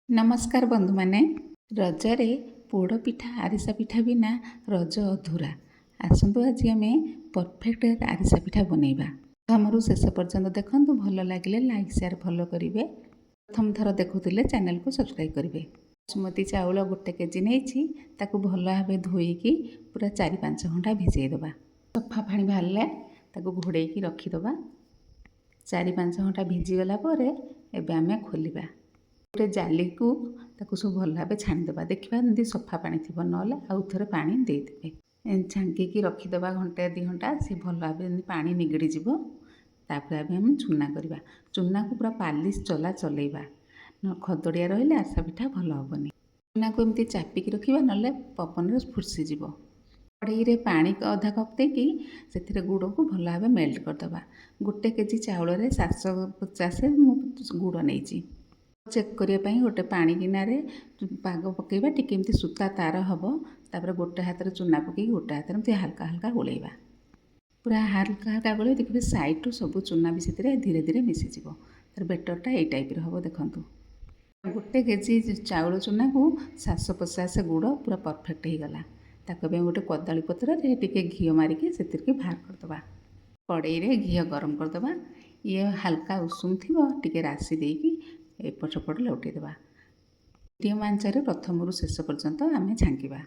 ନମସ୍କାର ବନ୍ଧୁମାନେ। ରଜରେ ପୋଡ଼ ପିଠା, ଆରିସା ପିଠା ବିନା ରଜ ଅଧୁରା। ଆସନ୍ତୁ, ଆଜି ଆମେ ପରଫେକ୍ଟ ଆରିସା ପିଠା ବନେଇବା। ପ୍ରଥମରୁ ଶେଷ ପର୍ଯ୍ୟନ୍ତ ଦେଖନ୍ତୁ। ଭଲ ଲାଗିଲେ ଲାଇକ୍, ସେୟାର, ଫଲୋ କରିବେ। ପ୍ରଥମ ଥର ଦେଖୁଥିଲେ ଚ୍ୟାନେଲକୁ ସବସ୍କ୍ରାଇବ୍ କରିବେ। ବାସୁମତୀ ଚାଉଳ 1 କେଜି ନେଇଛି। ତାକୁ ଭଲ ଭାବେ ଧୋଇକି ପୁରା 4-5 ଘଣ୍ଟା ଭିଜେଇ ଦେବା। ସଫା ପାଣି ବାହାରିଲେ ତାକୁ ଘୋଡ଼େଇକି ରଖିଦେବା। 4-5 ଘଣ୍ଟା ଭିଜିଗଲା ପରେ ଏବେ ଆମେ ଖୋଲିବା। ଗୋଟେ ଜାଲିକୁ ତାକୁ ସବୁ ଭଲ ଭାବେ ଛାଣିଦେବା। ଦେଖିବା ଯେମିତି ସଫା ପାଣି ଥିବ, ନହେଲେ ଆଉ ଥରେ ପାଣି ଦେଇଦେବେ। ଛାଙ୍କିକି ରଖିଦେବା ଘଣ୍ଟେ 2 ଘଣ୍ଟା। ସେ ଭଲ ଭାବେ ଯେମିତି ପାଣି ନିଗିଡ଼ି ଯିବ। ତାପରେ ଆମେ ଚୁନା କରିବା। ଚୁନାକୁ ପୁରା ପାଲିସ ଚଲା ଚଲେଇବା। ଖଦଡ଼ିଆ ରହିଲେ ଆରିସା ପିଠା ଭଲ ହେବନି। ଚୁନାକୁ ଏମିତି ଚାପିକି ରଖିବା, ନହେଲେ ପବନରେ ଫୁର୍ସିଯିବ। କଢ଼େଇରେ ପାଣି ଅଧା କପ୍ ଦେଇକି ସେଥିରେ ଗୁଡ଼କୁ ଭଲ ଭାବେ ମେଲ୍ଟ କରିଦେବା। 1 କେଜି ଚାଉଳରେ 750 ମୁଁ ଗୁଡ଼ ନେଇଛି। ଚେକ୍ କରିବା ପାଇଁ ଗୋଟେ ପାଣି ଗିନାରେ ପାଗ ପକାଇବା। ଟିକେ ଏମିତି ସୂତା ତାର ହେବ। ତାପରେ ଗୋଟେ ହାତରେ ଚୁନା ପକାଇକି ଗୋଟେ ହାତରେ ଏମିତି ହାଲକା ହାଲକା ଗୋଳେଇବା। ପୁରା ହାଲକା ହାଲକା ଗୋଳେଇ ଦେଖିବେ, ସାଇଡ଼ରୁ ସବୁ ଚୁନା ବି ସେଥିରେ ଧୀରେ ଧୀରେ ମିଶିଯିବ। ତାର ବେଟରଟା ଏଇ ଟାଇପ୍ର ହେବ। ଦେଖନ୍ତୁ, 1 କେଜି ଚାଉଳ ଚୁନାକୁ 750 ଗୁଡ଼, ପୁରା ପରଫେକ୍ଟ ହେଇଗଲା। ତାକୁ ଏବେ ଗୋଟେ କଦଳୀ ପତ୍ରରେ ଟିକେ ଘିଅ ମାରିକି ସେଥିରେ ବାହାର କରିଦେବା। କଡ଼େଇରେ ଘିଅ ଗରମ କରିଦେବା। ଇଏ ହାଲକା ଉଷୁମ ଥିବ, ଟିକେ ରାଶି ଦେଇକି ଏପଟ ସେପଟ ଲେଉଟେଇ ଦେବା। ମିଡ଼ିୟମ୍ ଆଞ୍ଚରେ ପ୍ରଥମରୁ ଶେଷ ପର୍ଯ୍ୟନ୍ତ ଆମେ ଛାଙ୍କିବା।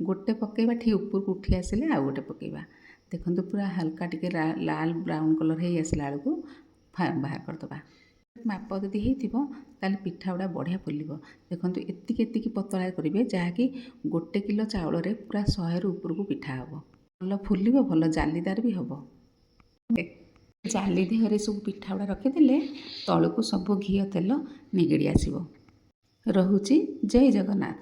ଗୋଟେ ପକାଇବା, ଠିକ୍ ଉପରକୁ ଉଠି ଆସିଲେ ଆଉ ଗୋଟେ ପକାଇବା। ଦେଖନ୍ତୁ, ପୁରା ହାଲକା ଟିକେ ଲାଲ ବ୍ରାଉନ୍ କଲର୍ ହେଇ ଆସିଲା ବେଳକୁ ବାହାର କରିଦେବା। ମାପ ଯଦି ହେଇଥିବ, ତାହେଲେ ପିଠା ଗୁଡ଼ା ବଢ଼ିଆ ଫୁଲିବ। ଦେଖନ୍ତୁ, ଏତିକି ଏତିକି ପତଳା କରିବେ, ଯାହାକି 1 କିଲୋ ଚାଉଳରେ ପୁରା 100ରୁ ଉପରକୁ ପିଠା ହେବ। ଭଲ ଫୁଲିବ, ଭଲ ଜାଲିଦାର ବି ହେବ। ଜାଲି ଦେହରେ ସବୁ ପିଠା ଗୁଡ଼ା ରଖିଦେଲେ ତଳକୁ ସବୁ ଘିଅ ତେଲ ନିଗିଡ଼ି ଆସିବ। ରହୁଛି, ଜୟ ଜଗନ୍ନାଥ।